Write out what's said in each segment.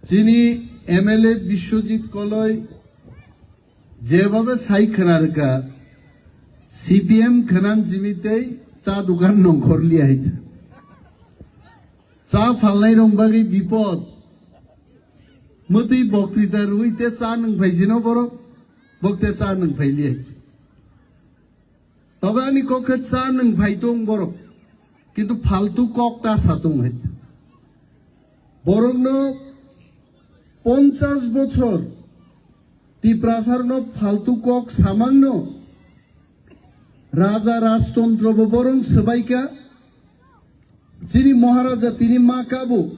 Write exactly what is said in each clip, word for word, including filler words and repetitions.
Chini M L A Biswajit Koloi jebhabe sai khwna rwkha, C P M khwnan simi tei cha dukan nongkhor li hai cha. Cha phalnai rok bagwi bipod. Mwtwi boktwita rwui te cha nwng phai jino borok, bok te cha nwng phai li hai cha. Tobe ani kok khe cha nwng phai tong borok, kintu faltu kok ta sa tong hai. Borokno ponchash bochor Tiprasarno faltu kok samangno raja rajtontro bo borong swbaikha. Chini Maharaja tini ma kabo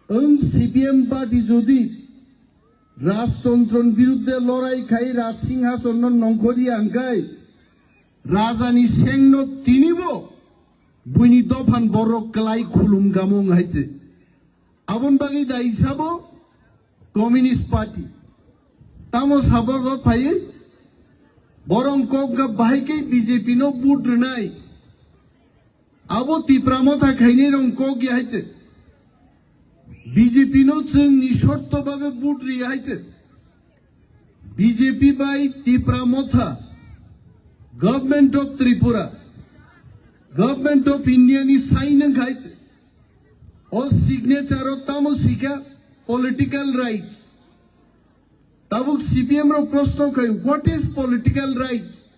wng C P M party jodi Rajtontron biruddhe lorai khai Raj Singhasonno nongkhorya hwnkhe rajani sengno tinibo buini dophan borok kwlai khulum gamung hai se. Aboni bagwi da hisabo Communist Party. Tamo saborok phaiwi borong kok ga bahai khe B J P no vote rwnai. Abo Tipra Motha khainai rong kok ya hai se. B J P no chwng ni shorto babe vote ri hai se. B J P bai Tipra Motha, Government of Tripura, Government of India ni sign wng hai se. O signature o tamo sikha political rights. Tabuk C P M rok proshno khai, what is political rights?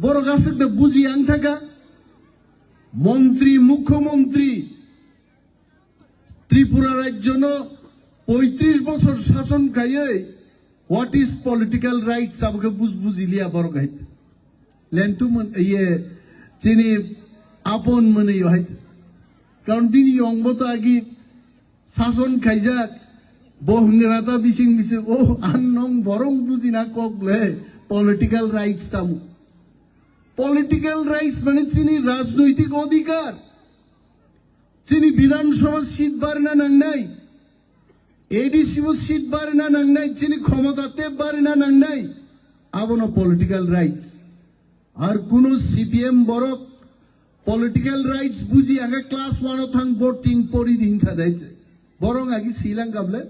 Borok aswk da buji ang thaka. Montri, Mukhyamantri, Tripura rajyono poitris bochor sason khaiwi what is political rights tabukhe buj bujiliya borok hai. Lentu mun, iye, chini apon mwnwi hai. Karon bini yongbo to agi sason khaijak, bo hwngra ta bising bising, o, ang nong borong bujina kok le political rights tamo. Political rights mane chini rajnoitik odhikar. Chini Bidhan Sabha seat barna nangnai, A D C o seat barna nangnai, chini khomota tep barna nangnai, abono political rights. Ar kuno C P M borok political rights buji aga class one o thang board ting pori din sa dai se. Borok agi silang gable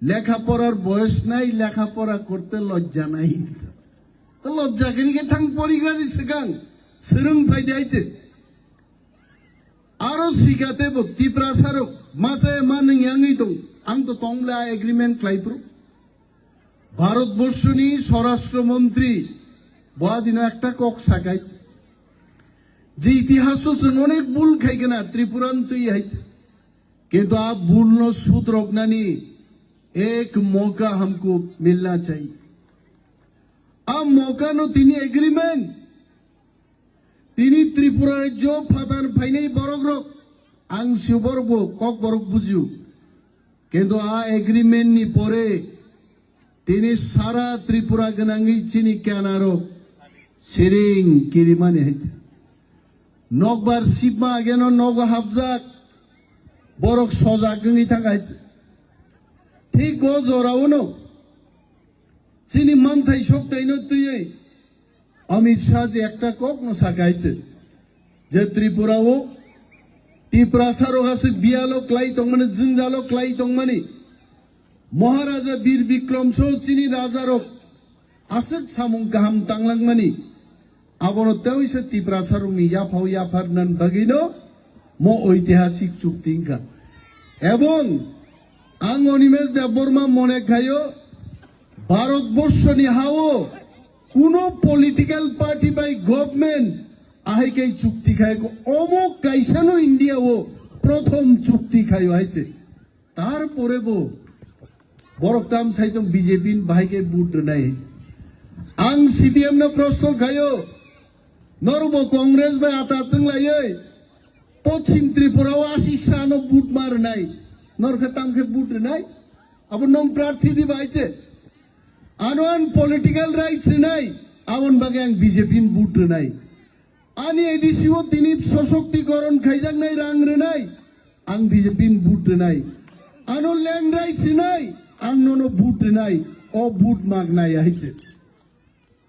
lekha porar boyos nai, lekha pora korte lojja nai. To lojja giri ke thang pori gari segang serung phai dai se. Aro sikate bo Tiprasa rok machaya ma nung yangwi tong. Ang to tongla agreement khlai phuru. Bharat borshoni Swarashtra Mantri bo adino ekta kok sakai je itihaso chwng onek bul khaigena Tripura ntwi hai. Kintu a bul no sudroknani ek moka hamko milna chahiye. A moka no tini agreement Tini Tripura rajyo phatar phainai borok rok, ang si borok bo kok borok bujio. Kintu a agreement ni pore tini sara Tripura gwnangwi chini kena rok siring kirimani hai. Nokbar sibma ageno nogo hapjak borok sojak wngwi thang hai. Thik o jora uno chini manthai soktaino twiwi Amit Shah je ekta kok no sakai se, je Tripura o Tiprasa rok aswk biyalo klai tongmani, jwngjalo klai tongmani, Maharaja Bir Bikram so chini raja rok aswk samung kaham tanglangmani, abono tewi se Tiprasa rokni yaphao yaphar nan bagwi no mo oitihasik chukti wngkha. Ebong ang Animesh Debbarma mone khaio, Bharat borshoni hao kuno political party bai government ahai kai chukti khai ko omo kaisano India o prothom chukti khaio hai se. Tarpore bo borok tam sai tong B J P ni bahai kai vote rwnai. Ang C P M no proshno khaio, norok bo Congress bai ata twng laioi Pochim Tripura o asi sano vote ma rwnai. Norok khe tam khe vote rwnai? Abo nong prarthi di bai che. Ano an political rights rwnai, abon bagwi ang B J P ni vote rwnai. Ani A D C o tini sosoktikoron khaijaknai rang rwnai, ang B J P ni vote rwnai. Ano land rights rwnai, ang nono vote rwnai, o vote magnai hai se.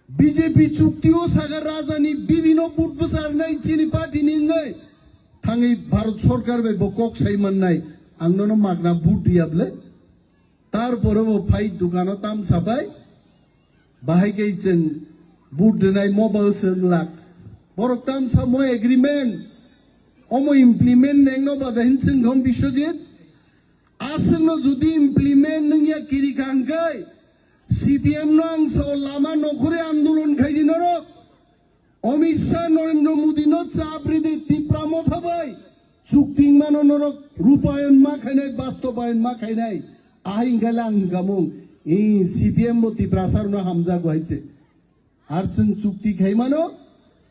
B J P chukti o saka raja ni bibi no vote bwsa rwnai chini party ni wngwi. Thangwi Bharat Sarkar bai bo kok sai mannai, Ang nono magna vote riya bwle. Tarpore bo phai dukano tamsa bai. Bahai khe chwng vote rwnai mobile se wng lak. Borok tamsa mo agreement. Omo implement nengno bada hin chwng thong Biswajit. Aswkno jodi implement nungya kiri kha hwnkhe C P M no ang sao lama nokhorwi andolon khaidi norok. Amit Shah, Narendra Modi no chap ridi Tipra Motha bai. Chukti mano norok rupayon ma khainai, bastobayon ma khainai. Ahai hwnkhe lang hwnkhamung. I C P M bo Tiprasa rwno hamjago hai se. Ar chwng chukti khai mano,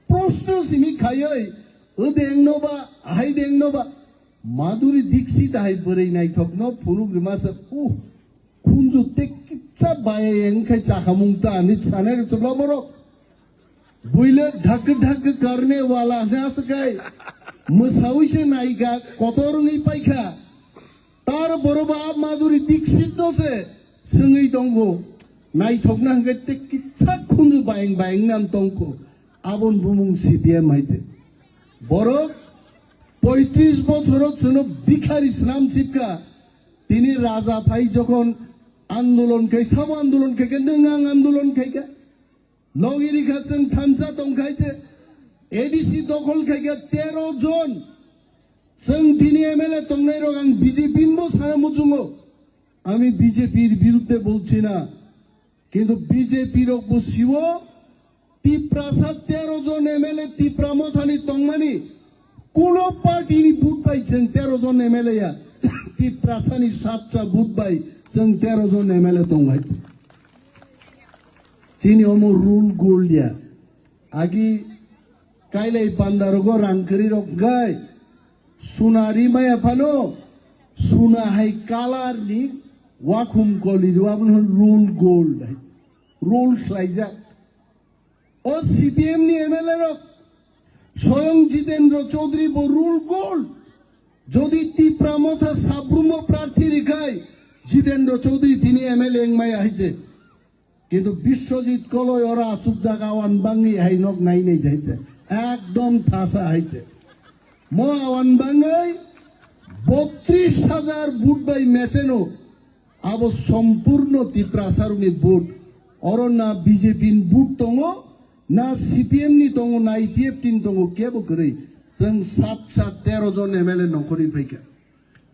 proshno simi khaioi, o deng no ba, hai deng no ba, Madhuri Dixit hai bwrwi naithok no phunuk rwma se, uh, khunju tei kitsa bayai wng khai chakhamung ta ani sanai rw chwbla borok. Buile dhak dhak karne wala hwnkhe aswk khai mwsaui se naikha, kotor wngwi paikha. Tar boro ba Madhuri Dixit no se swngwi tongo. Naithokna hwnkhe tei kitsa khunju bayang bayang nan tongkho. Aboni bumung C P M hai se. Borok poitris bochoro chwno bikhari swnam sipkha. Tini raja phai jokhon andolon khai, sabo andolon khai khe, nwng ang andolon khai kha. Logi rikha chwng thansa tong khai se, A D C dokhol khai kha tero jon. Chwng tini M L A tongnai rok ang B J P ni bo sana muchungo. Ami B J P r birudde bolchi na. Kintu B J P rok bo siwo Tiprasa tero jon M L A Tipra Mothani tongmani. Kuno party ni vote bai chwng tero jon M L A ya. Tiprasa ni satcha vote bai chwng tero jon M L A tong hai. Chini omo rule gold ya. Agi kailai pandarogo rang kwrwi rok gai. Suna ri maya phano. Suna hai color ni wakhum koli rw abono rule gold hai. Rule khlaijak. O C P M ni M L A rok, soyong Jitendra Chaudhary bo rule gold. Jodi Tipra Motha Sabrumo prarthi rikhai, Jitendra Chaudhary tini M L A wngmaya hai se. Kintu Biswajit Koloi oro asuk jaga awan bangwi hai nok nai nai hai se. Ekdom thasa hai se. Mo awan bangwi botris hajar vote bai mecheno. Abo sompurno Tiprasarokni vote. Oro na B J P ni vote tongo, na C P M ni tongo, na I P F T ni tongo, kebo kwrwi. Chwng sat sat tero jon M L A nongkhorwi phaikha.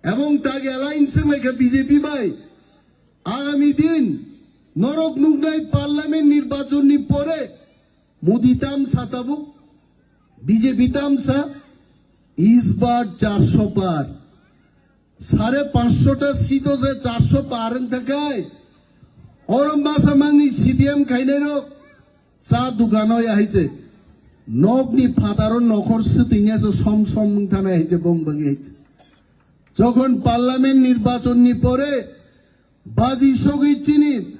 Ebong tagi alliance wnglaikha B J P bai. Agami din norok nuknai parliament nirbachon ni pore Modi tamsa tabuk, B J P tamsa, is bar charsho par. Sare panchsho ta seat o se charsho par wng takai. Oro masa mangni C P M khainai rok cha dukano ya hai se. Nokni phataro nokhor swtwngya se som som wng thanai hai se bong bagi hai se. Jokhon parliament nirbachon ni pore baji sogwi chini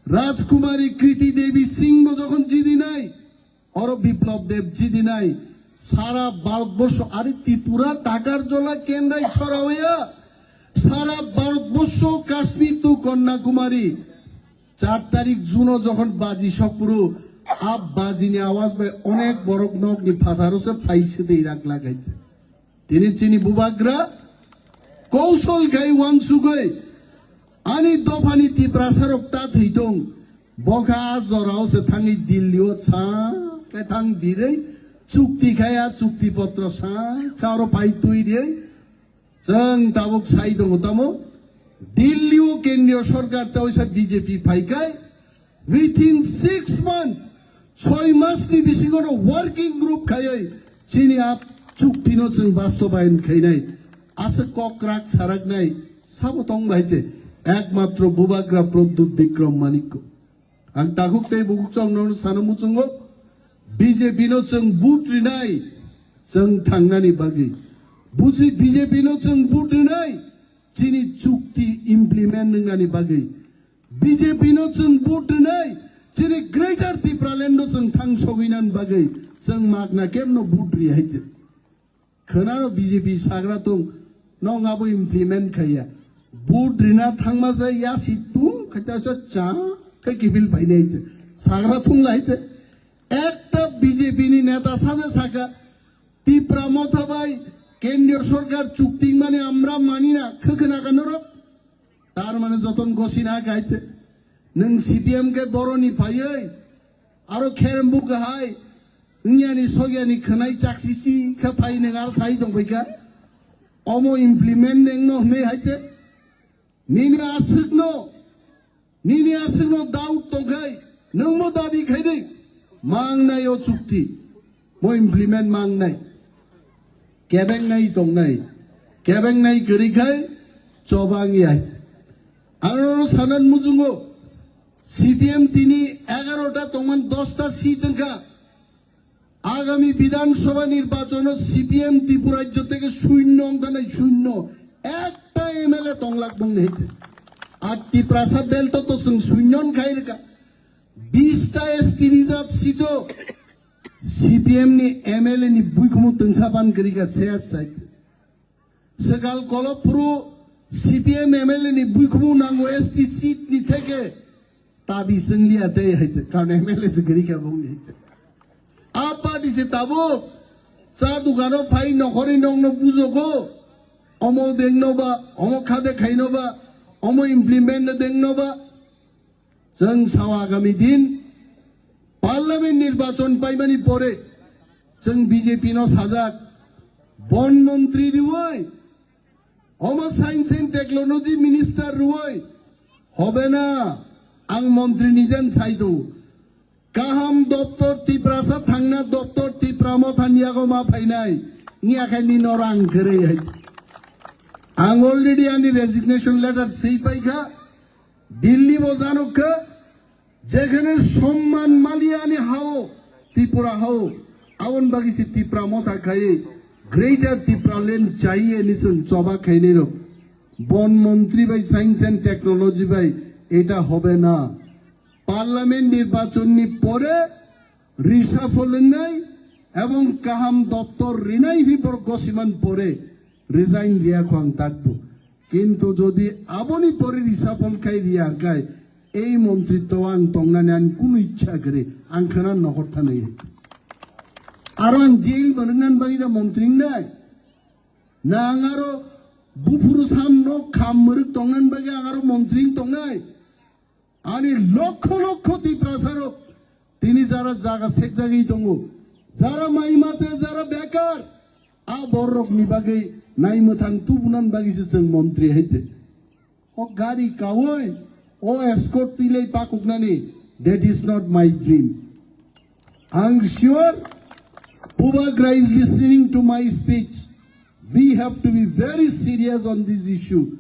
Rajkumari Kriti Devi Singh bo jokhon jidinai, oro Biplab Deb jidinai, sara Bharatborsho ari Tripura, Takarjola, Kendrai chorao ya, sara Bharatborsho Kashmir to Kanyakumari. Char tarik June o jokhon baji sokphuru, a bajini awaj bai onek borok nokni phatharo se phai se dei rak lagai. Tini chini bubagra koushol khai wansugwi ani dophani Tiprasarok ta thwi tong. Bokha a jorao se thangwi Delhi o sa khe thang birwi chukti khai a chukti potro sa khe oro phai twi rwi chwng tabuk sai tongo tamo Delhi o kendriyo sorkar ta oisa B J P phai khai. Within six months, soi mas ni bisingo no working group khaiwi chini a chukti no chwng bastobayon khainai. Aswk kok rak saraknai sabo tong bai je ekmatro bubagra Pradyut Bikram Manikko. Ang takhuk tei bukhuk chong no sana muchungo B J P no chwng vote rinai chwng thangnani bagwi. Buji B J P no chwng vote rinai chini chukti implement wngnani bagwi. B J P no chwng vote rwnai, chini Greater Tipraland no chwng thang sogwinani bagwi chwng magna kemno vote ri hai se. Khwnaro B J P sagra tong, nong abo implement khaiya. Vote rina thangma se yasi tung khaita cha cha khe kiphil phainai se. Sagra thung lai se. Ekta B J P ni neta saja saka, Tipra Motha bai Kendriyo sorkar chukti mane amra mani na, khwkhwna ka norok? Tar mane joton gosi na kaite. Nwng C P M khe boroni phaiwi, aro kherembu kahai, wngyani sogyani khwnai chaksichi khe phai nwng aro sai tongphai kha. Omo implement nwng no hwnwi haite. Nini aswkno, nini aswkno doubt tongkhai, nwngbo dabi khaidi, mangnai o chukti, bo implement mangnai. Kebengnai tongnai, kebengnai kwrwi khai chobang ya. Ang oro sanan muchungo, C P M tini egarota tongman dosta seat wngkha. Agami Bidhan Sabha nirbachon o C P M Tripura rajyo theke shunyo wngkha nai, shunyo. Ekta M L A tonglak bung nei. Ar Tiprasa belt o to chwng shunyo wngkhai rwkha. Bista S T reserve seat o C P M ni M L A ni buikhumu twngsa ban kwrwi kha, ses side. Swkal kolophuru C P M M L A ni buikhumu nango S T seat ni theke tabi swngliya tei hai te, karon M L A se kwrwi kha bongni hai te. A party se tabuk cha dukano phai nokhorwi nokno bujogo, omo dengno ba, omo khade khaino ba, omo implement no dengno ba. Chwng sao agami din parliament nirbachon paimani pore chwng B J P no sajak, bon montri rwui, omo science and technology minister rwui, hobe na, ang montri ni jan sai tongo. Kaham doptor Tiprasa thangna doptor Tipra Motha ni yago ma phainai, wngya khe nini norang kwrwi hai. Ang already ani resignation letter swi paikha, Delhi bo janok kha, jekhane somman maliya ani hao, Tripura hao, aboni bagwi se Tipra Motha khai Greater Tipraland chaiye ni chwng choba khainai rok. Bon montri bai science and technology bai eta hobe na. Parliament nirbachon ni pore reshuffle wngnai ebong kaham doptor rinai hwnwi borok gosiman pore resign riya kho ang takbo. Kintu jodi aboni pore reshuffle khai riya khai ei montritto ang tongnani ani kunu ichha kwrwi, ang khwna nohor thanai. Aro ang jail bo rwngnan bagwi da montri wngnai? Na ang aro buphuru sam nok kham mwrwk tongnan bagwi ang aro montri wng tongnai? Ani lokho lokho Tiprasa rok tini jara jaga sekjagwi tongo, jara mai mache, jara bekar, a borok ni bagwi nai mwthang tubunan bagwi se chwng montri hai je. O gari kawi, o escort twilai pakuknani, that is not my dream. Ang sure Bubagra is listening to my speech. We have to be very serious on this issue.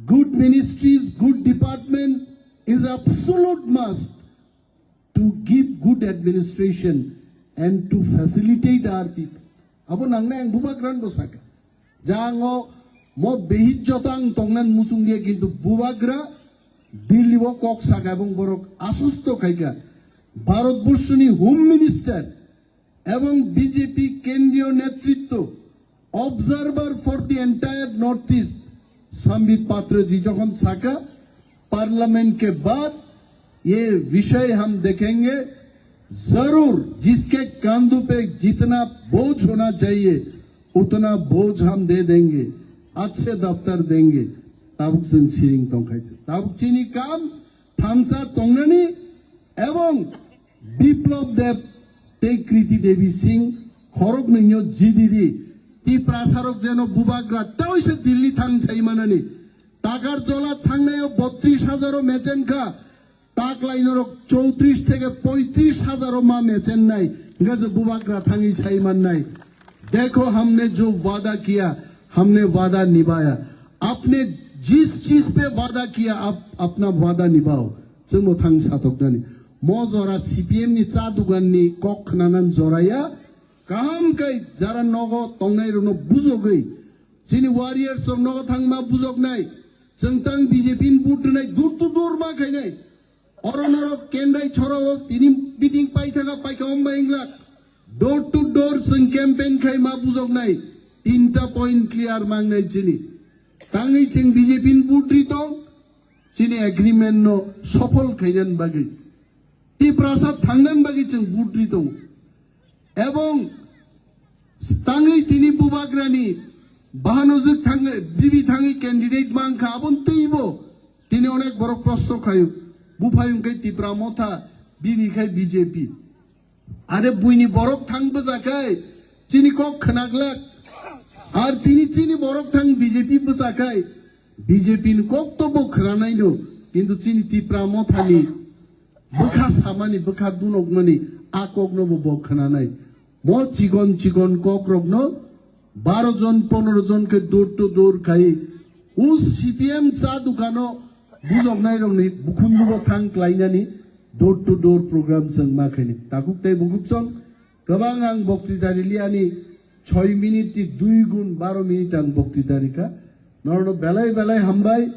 Good ministries, good department is absolute must to give good administration and to facilitate our people. Abo nangnai ang Bubagra no saka. Jang o mo behit joto ang tongnan muchung dia, kintu Bubagra Delhi o kok saka ebong borok asusto khaika. Bharat Borshoni Home Minister ebong B J P kendriyo netritto, observer for the entire North East, Sambit Patra ji jokhon saka, Parliament ke baad ye vishay hum dekhenge, zarur jiske kandho pe jitna boj hona chahiye, utna boj hum de denge, achhe daftar denge. Tabuk chwng siring tongkhai chwng. Tabuk chini kam thansa tongnani ebong Biplab Deb tei Kriti Devi Singh khorok nungno jidiri. Tiprasa rok jeno Bubagra tawi se Delhi thang sai manani. Takar jola thangnai o botris hajar o mechen kha. Taklai norok chowtris theke poitris hajar o ma mechen nai. Hingkha je Bubagra thangwi sai mannai. Dekho, hamne jo wada kiya, hamne wada nibhaya. Apne jis cheez pe wada kiya, ap apna wada nibhao. Chwngbo thang satoknani. Mo jora C P M ni cha dugan ni kok khnanan jora ya. Kaham kai jara nogo tongnai rokno bujogwi. Chini warriors rok nogo thangma bujoknai. Chwng tang B J P ni vote rwnai, door to door ma khainai. Oro norok kendrai chorao tini meeting paithaka paika omba inglak. Door to door chwng campaign khai ma bujoknai. Tinta point clear mangnai chini. Tangwi chwng B J P ni vote ri tong, chini agreement no sophol khainan bagwi. Tiprasa thangnan bagwi chwng vote ri tong. Ebong tangwi tini Bubagrani Bahano jwk thangwi, bibi thangwi candidate mankha, aboni twibo tini onek borok prosto khayu. Buphai wngkhe Tipra Motha, bibi khai B J P. Are buini borok thang bwsakhai chini kok khwnaglak. Ar tini chini borok thang B J P bwsakhai B J P ni kok to bo khwnanaino, kintu chini Tipra Mothani bwkha samani, bwkha dunokmani a kokno bo bo khwnanai. Mo chikon chikon kokrokno baro jon, pondro jon khe door to door khai, o C P M cha dukano bujoknairokni bukhunjubo thang klainani door to door program chwng ma khaini. Takhuk tei bukhuk chwng kwbang ang boktwita riliani, choi minute ni dui gun baro minute ang boktwita rikha. Norokno belai belai hambai,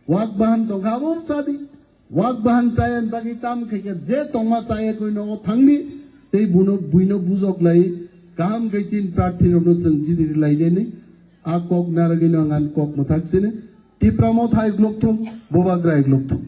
wak bahan tongkha abo chadi. Wak bahan chaya ni bagwi tam khaikha, je tongma chaya koi nogo thangni tei buno, buino bujok lai, kaham khe chini prarthi rokno chwng chini rilai nani. A kok narwgwino ang ani kok mwthak sini. Tipra Motha hai glok thung, Bubagra hai glok thung.